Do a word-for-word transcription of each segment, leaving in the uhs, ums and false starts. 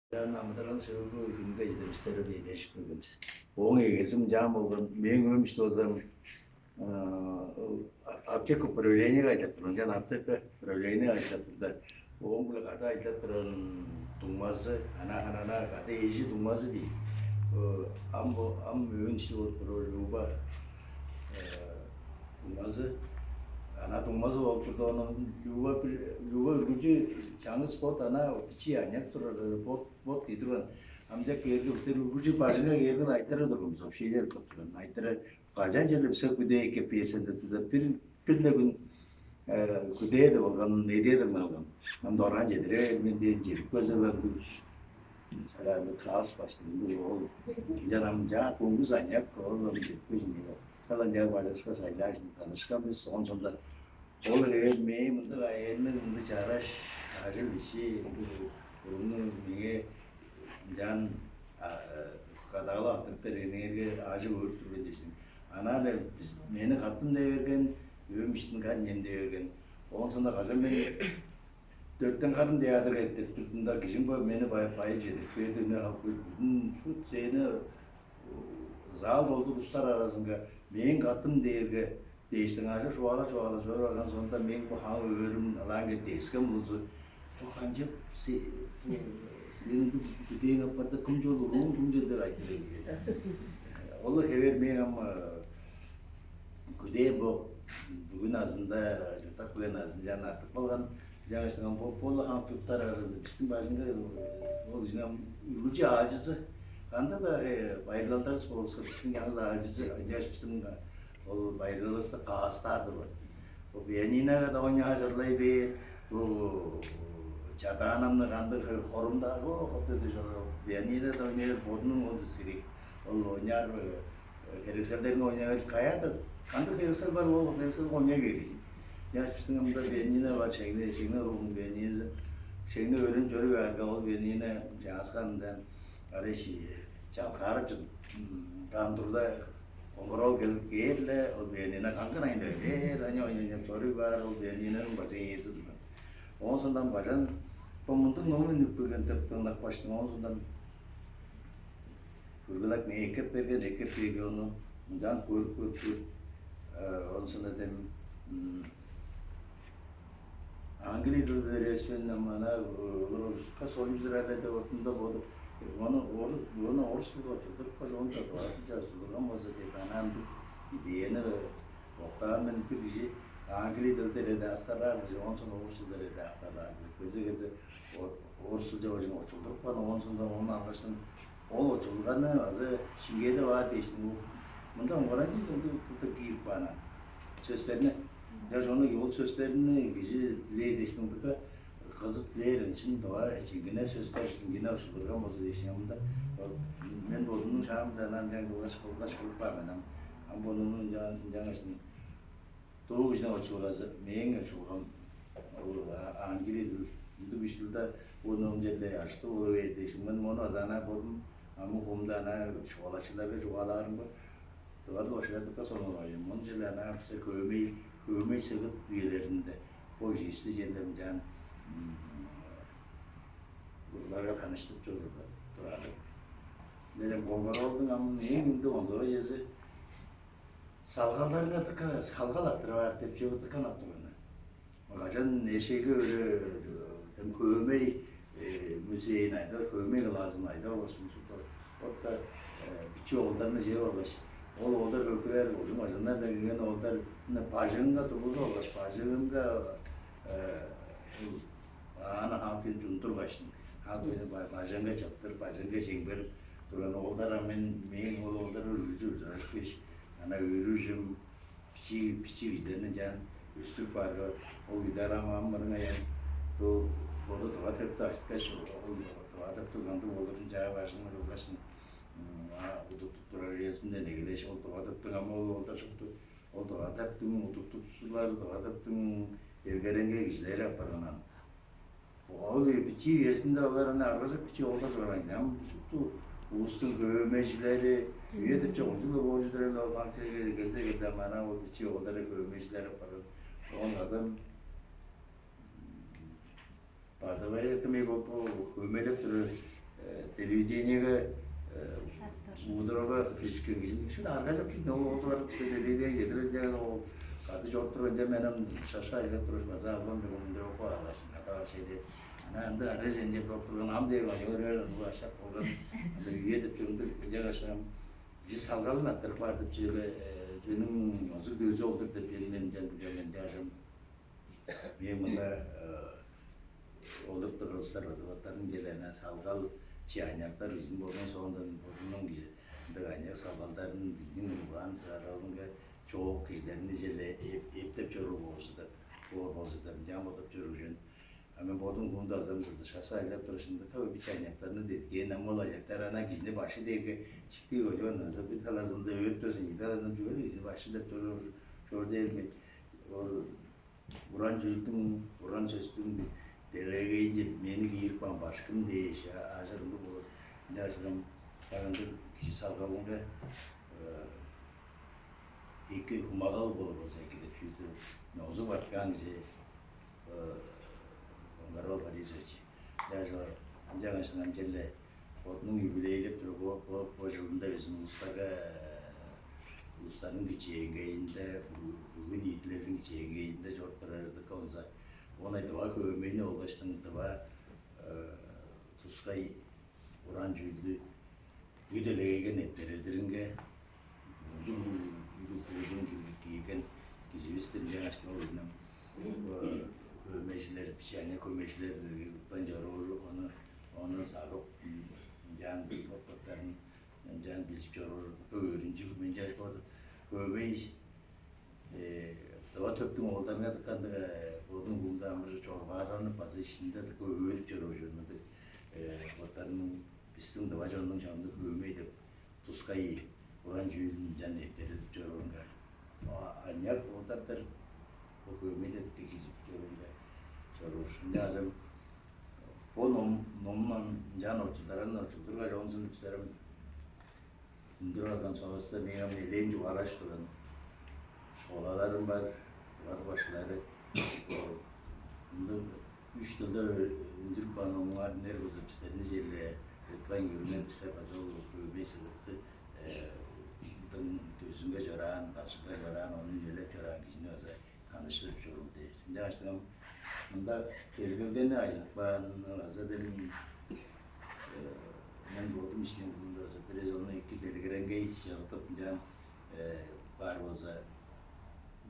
Ынчан амыдыралдың сөөлгү хүнүнде чедир бистер элдешип келген бис. Ооң эгези мынчаан болган: мээң өөм ишти болза, аптека управлениеге ажылдап турган, ынчан аптека управлениеге ажылдап турда, ооң-биле кады ажылдап турган дуңмазы, ана ана кады эжи дуңмазы дейн. Ам бо ам өөм ишти болуп туруп, Люба дуңмазы, ана дуңмазы болуп турда, ону Люба бир Люба үргүлчү чаңгыс бот ана бичии аныяк турар, бот бот киидирген. Амчак кээрге, бистер үргүлчү бажыңга кээрген айтырар турган бис, общежитие кылып турган. Айтырар, кажан черле биске күдээ эккеп бээр сен деп турда, бир бир-ле хүн күдээ деп алган, медээ деп алган. Ам дораан чедире мен дээн чедип кээзе, ам каас баштыңды ол ынчан ам чаа көңгүс аныяк ол ам чедип кээжин. Ол ынча бажывыска сайлаажын танышкан бис. Оон соонда ол эвес мээң мындыг аайы, мындыг чараш ажыл-ишчи, мындыг уругну меңээ ынчаан кадагалап аттырып бергениңерге аажок өөрүп тур мен дээш. Анаа-ла бис мени каттым дей берген, өөм иштин кат нем дей берген. Оон соонда кажан мен дөртен харын театр эртип турдум-даа, кижим бо мени байып байып чедип бээрде, үне халып бүдүн шут сцена, зал долдур устар аразынга мээң каттым дээрге дээштиң ажыр чугаалап чугаалап чоруп барган соонда, мээң бо хаңы өөрүм ылаан кетти, эскем улузу: «Бо канчап сени бүдээң апарда, кым чол, урууң кым чол?» деп айтыр эле. Ол хевээр мээң ам күдээ бо бүгүн азында, чурттап келген азынчаан артып калган. Жаңаштан бо бо-ла хамык чурттар аразында бистиң бажыңга ол кижиниң үргүлчү аалчызы, кандыг-даа байырлалдарывыс болза, бистиң чаңгыс аалчызы, ынчаш бистиң ол байырлалывысты каастаар турган. Бо пианинога-даа ойнаар чарлай бээр, бо чадаанамны кандыг хорумда, о, хопта дежор пианино-даа ойнаар, бодунуң ол сири ол ойнаар херекселдерин ойнай бээр. Каяа-даа кандыг херексел бар, ол херекселге ойнай бээр. Ынчаш бистиң ында пианино бар, Шеңне, Шеңне уругнуң пианинозу. Шеңне өөренип чоруй баарга, ол пианино чаасканындан арай чалкаарып чыдып, каан турда, Коңгар-оол келип кээр-ле, ол пианино каңгырайн бээр, аня ойнап чоруй баар, ол пианиноның база ээзи турган. Оон соондан бажан бо мындыг номун үнүп келген деп дыңнап каштың. Оон соондан Күргүлек мээң эккеп берген, эккеп бээрге, ону мынчаан көрүп, көрүп, көрүп, оон соонда дем Англия дыл билир эвес мен, ам ана олар орусча соончулар але деп отунда болуп, ону ону орус дылга очулдурупкаш, оон чогуп артынча очулдурган болза деп, ана ындыг идеяны октаан мен. Бир кижи Англия дылда редакторлаар кижи, оон соң орус дылда редакторлаар кижи. Кезек кезек орус дылче бажың очулдурупкан, оон соң ону алгаштың ол очулганы база шиңгээде баар дээштиң. Мында оңгоранчы ындыг кылдыр киирип каан сөстерни. Чаш ону ол сөстерни кижи билээр дээштиң, дыка кызып билээр, ынчын дыва чиңгине сөстер, чиңгине ужурлурган болза дээш, мында мен бодумнуң шаамда ынам кылгаш кылгаш кылып каан мен. Ам ам бодумнуң ынчангаш дуу кижиниң очулгазы, мээң очулгам ол ангелий ындыг үстүлде ону ынчалдыр ажыктыг болу бээр дээш, мен мону азаанаа бодум ам угумда ана чугаалакчыларга чугаалаарымга, дыварлыг башкылар дыка сонуургай. Мынча-ла ана бисте хөөмей, хөөмей сыгыт үелеринде бо чиисти черле мынчаан уларга таныштып чоруур турары. Мен Коңгар-оолдуң ам эң ындыг онзагай чези салгалдарынга дыка салгал аттырып аар деп чүве дыка ынак турган. Кажан эшейге өрү дем хөөмей музейин айда, хөөмей кылаазын айда болуштун чурттар. Отта бичи оолдарны чеп алгаш, ол оолдар хөкүлер ужун бажыңнар дегенген оолдар бажыңынга тургузуп алгаш, бажыңынга ааны хаан кыйын чундургаш, хаан кыйын бажыңга чыптыр, бажыңга чеңберип турган оолдар. А мен мээң ол оолдар үргүлчү ужуражып кеш, ана өрүжүм бичии бичии кижилерни ынчаан өстүрүп каарга, ол кидар ам ам мырыңаян бо боду дыва төптү ажыткаш, ол дыва төптүг кандыг болурун чаа бажыңнар ургашын удуктуп турар үезинден эгелеш, ол дыва төптүг ам ол олда шупту, ол дыва төптүң удуктукчулары, дыва төптүң элгереңге кижилери апарган ам. Ол бичии үезинде олар аны аргажык бичии олдар чораан. Ам шупту улустуң хөөмейжилери, үе деп чогунчула боожудур эле ол факт черге келзе келзе, ам ана ол бичии олдары хөөмейжилер апарган. Оон адам бадыбай этимей болуп хөөмейлеп турар. Телевидениеге, э, мудурага киришкен кижи шын аргажок кижи ол олду барып бизде телевидение кедирер деген ол кады чоруп турган же мен ам шаша айлап туруш база албан деп мындыр окуп алгашсың када бар шеде ана анда аре женже кылып турган ам дээр аны көрөр аны ашак болган анда үйе деп жүрүндүр эже кашам кижи салгалын аттырып баар деп жебе жөнүң озук өзү олдур деп жөнүнен жан билген жажым Мен мында олуруп турган улустар база боттарын келене салгал чи аныяктар биздин болгон соондан бодунуң ындыг аныяк салгалдарын биздин угаан сааралынга чоок кижилерин желе эптеп чоруур болчу деп боор болчу деп ынчаан бодап чоруур чүвен. А мен бодум хуумда азам сылдышкаш айлап турушунда кавы биче аныяктарны деткээн ам ол аныяктар ана кижини башы дээрге чиктиг ойлуган азы бир талазында өөрүп турзун ийи талазында чүгел кижини башы деп чоруур чор дээрми ол Уран чүүлдүң, уран сөстүң делегейинче мени киирип каан башкым дээш, ажыр ындыг болур. Ынча ажырым ындыг кижи салгалынга эки умагал болур болза эки деп чүүлдү нозуп аткаан кижи Онгарал Борисович. Даже ынчангаш ынам черле бодунуң юбилейлеп туруп бо жылында безин улустарга улустарның кичээнгейинде бүгүн ийдилердин кичээнгейинде чоруп турар ырдыкка онза оон ай дыва хөөмейни олгаштың дыва тускай уран чүүлдү бүгү делегейге нептередиринге ужун бүгү киирген киживис диринче качтын ол хөөмейжилер, печенье хөөмейжилер уткан чоруур, ону ону сагып ынчаан боттарын ынчаан билип чоруур өөрүнчүг мен чажып орду. Хөөмей дыва төптүң оолдарынга дыккандыг бодун куумда амыр чоргааранып база ишинде дыка өөрүп чоруур ужуруннуг боттарының бистиң дыва чоннуң чамдык хөөмей деп тускай уран чүүлүн ынчан нептередип чоруурунга аныяк оолдар-дыр бо хөөмейде дыка кижип чоруурунга чоруур. Ынчаажам бо ном номунан ынчаан очулдаран очулдургаш оонзун бистерим үндүр алган соовуста мээң ам элээн чугаалаш турган школаларым бар, угадып башкылары. Ындыг үш дылда үндүрүп каан оңуңар үнер болза бистерни черле утпайн көрүңер бистер база ол көбей сыдыкты ындың дөзүнге чораан, башкыга чораан, ону үнелеп чораан кижини база таныштырып чоруур дээш. Ынчангаштың ам мында делгелдени ажыдып каан база дем мен бодум иштин кылында база бирээзи ону эки делгереңгей чыгытып ынчан баар болза,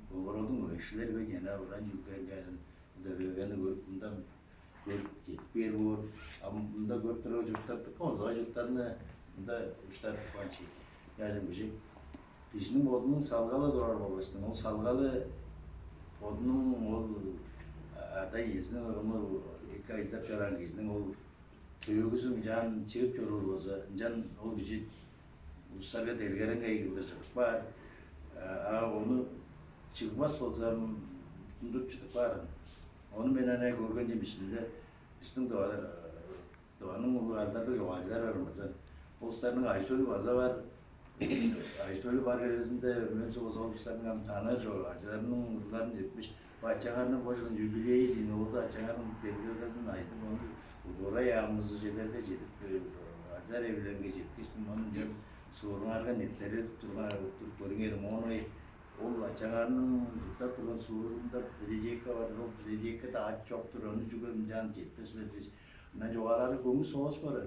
Боңгородуң өйшүлер бе кена уран чүүлгенчаажын делгереңгени көрүп мындан көрүп чедип кээр боор. А мында көрүп турар чурттар дыка онзагай чурттарны мында уштар тупкан чейт. Яжын бижик кижиниң бодунуң салгалы турар болгаштың, ол салгалы бодунуң ол ада иезиниң ырымы эки айылдап чораан кижиниң ол төөгүзү ынчаан чыып чоруур болза, ынчан ол кижи улустарга делгереңгей кылдыр чыдып каар. А ону чыгбас болза, тундуруп чыдып каар. Ону мен ана көрген чемишинде бистиң дываның улуг алдарлыг чогаалчылар бар ырымызы. Улустарның ажы-төлү база бар. Ажы-төлү бар эрезинде мен соозу ол улустарның ам таныыр чогаалчыларының уругларын жетпиш бачаңарның бо чылын юбилейи диин оолду ачаңарның белгилгезин айтып, ону удуурай аамызы черлерге чедип, ажар эвилеринге четкиштим, ону ынчан сууруңарга нептередип турган туруп көрүңер, моон ол ачаңарның чурттап турган суурунда библиотека бар, ол библиотекада ат чок-тур, ону чүге ынчаан четпес силер дээш, ынчан чугаалаары көңүс соос барар.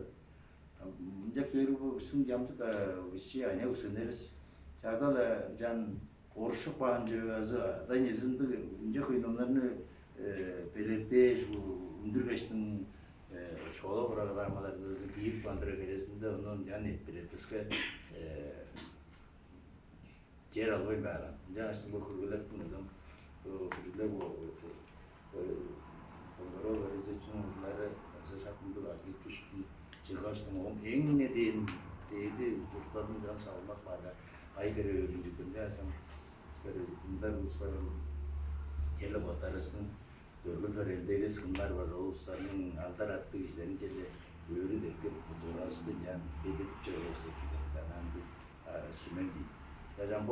Ынча көөрү бо бистиң чамдык бичии аня үсеннерис чагда-ла ынчан орушуп каан чүве азы ада-иезиндиг ынча хөй номнарны белеткээш, үндүргештиң школа программаларынга киирип каан турар херезинде ону ынчан эппиретпеске чер албайн баар. Ынчангаш бо хүргүлеп мындан хүргүлеп Бонгороо Борисовичтиң уруглары база шак мындыг аргыйтыштын чыгаштың оон эң-не дээн дээди чурттардан чаан салынмак баарга ай хере өөрүнчүдүр. Ынчангаш силер мындар улустар черле боттарывыстың дөргүл төрелдери сыннар бар ол улустарның алдар аттыг кижилерин черле өөрү деткип, культуравысты ынчан бедетип чоруур болза эки деп ынчан ам бир сүмем дейт. Ынчан бо